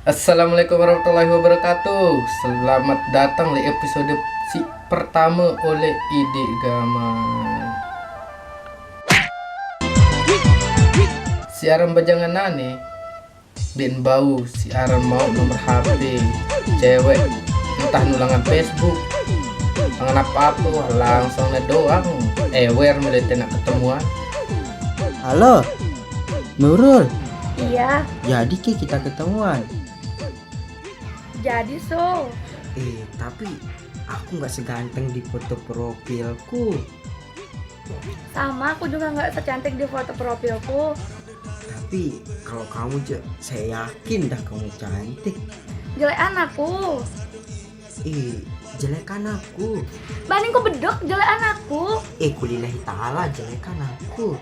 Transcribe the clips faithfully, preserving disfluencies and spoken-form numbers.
Assalamualaikum warahmatullahi wabarakatuh. Selamat datang di episode si pertama oleh Idik Gama. Si aran bajangan nane, den bau si aran mau nomor H P cewek, entah nulangan Facebook, tangan apa-apa, langsung ne doang. Ewer melete nak ketemuan. Halo, Nurul. Iya. Jadi ke kita ketemuan? Jadi so. Eh, tapi aku nggak seganteng di foto profilku. Sama, aku juga nggak secantik di foto profilku. Tapi kalau kamu, saya yakin dah kamu cantik. Jelek anakku. Ih, jelekan aku. Banding ku bedek, jelek anakku. Eh, kulillahi ta'ala, jelekan aku.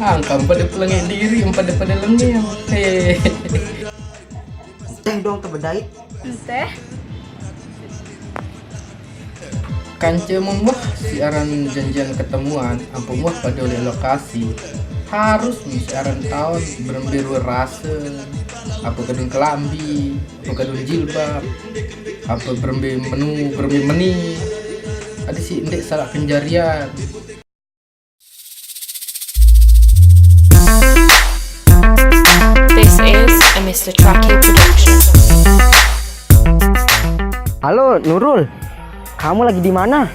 Angkam pada pelengek diri, pada pada lengeng. Hei. Teh dong tebedait. Enteh. Kance mun wah si aran janjian ketemuan, ampun wah pada oleh lokasi. Harus si aran taon berembe rue rase, apa kedun kelambi, apa kedun jilbab, apa berembe menu, berembe meni. Ada si ndek salah penjarian. This is a Mister Truckee production. Halo Nurul, kamu lagi di mana?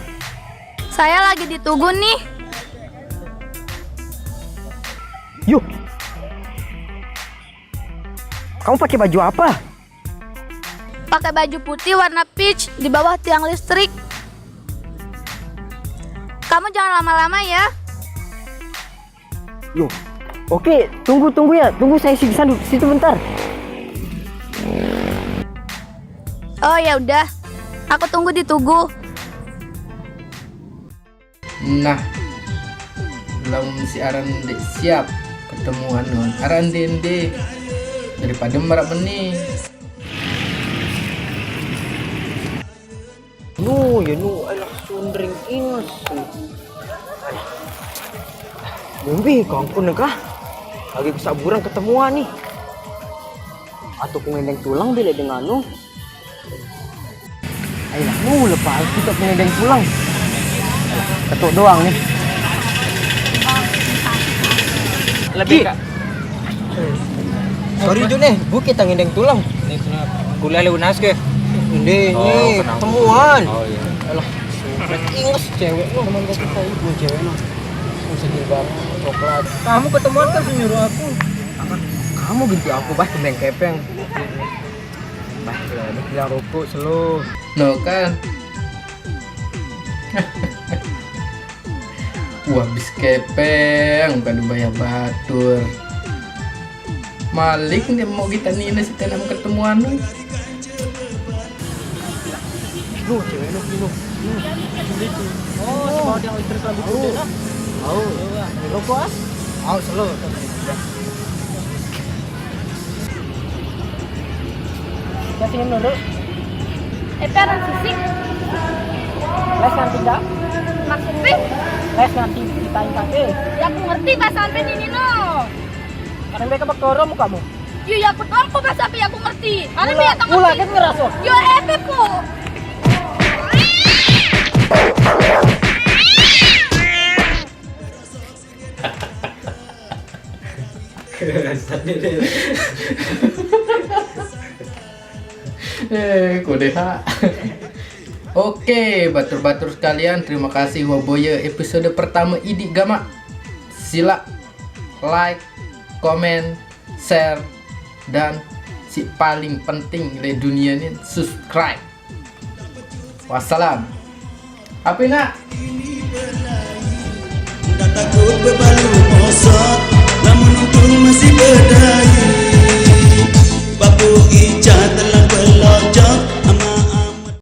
Saya lagi di Tugu nih. Yuh, kamu pakai baju apa? Pakai baju putih warna peach di bawah tiang listrik. Kamu jangan lama-lama ya. Yo, oke, tunggu tunggu ya, tunggu saya situ situ bentar. Oh ya udah, aku tunggu di Tugu. Nah, lamun si aran ndek siap ketemuan non aran dende daripada merak meni. Nu ya nu, alah, sundring inges. Mumbi kangkun kah? Lagi kesaburan ketemuan nih. Atau pengendeng tulang bila dengan nu. Ayolah, nu lepas kita pengendeng pulang. Ketuk doang nih. Lebih Ki. Kak. Sorry Jun eh, bu kita ngendeng tulang. Kuliah lunas ke? Ini, oh, ini temuan. Oh iya. Alah, ingus cewek lu. Teman kita ibu cewek lu. Sedih banget, coklat. Kamu ketemuan kan nyuruh aku. Apa? Kamu gitu aku bah kembeng kepeng. Bah, ya, bilang rokok selo. No kan. Wah, bis kepeng, bukan dibayar batur. Malik nih mau kita nina si tenam ketemuan. Lu, cewek lu, lu. Oh, mau yang listrik rambut putih lah. Oh. Rokok ah? Mau selo. Kita sini dulu. Epe aran sisik. Les nanti enggak? Maksudnya? Les nanti kita kafe. Ya aku ngerti bahasa Alpen ini no. Karena mereka bakal mukamu. Yo ya aku dompo bahasa Alpen aku ngerti. Ada Mula, dia tak mula ngerti. Kan ngerasa. Yo epe po. Eh, kode ha. Oke, batur-batur sekalian, terima kasih waboya episode pertama Idik Gama. Sila like, komen, share, dan si paling penting di dunia ini subscribe. Wassalam. Apa nak? Udah takut bebalu mosok, namun untung masih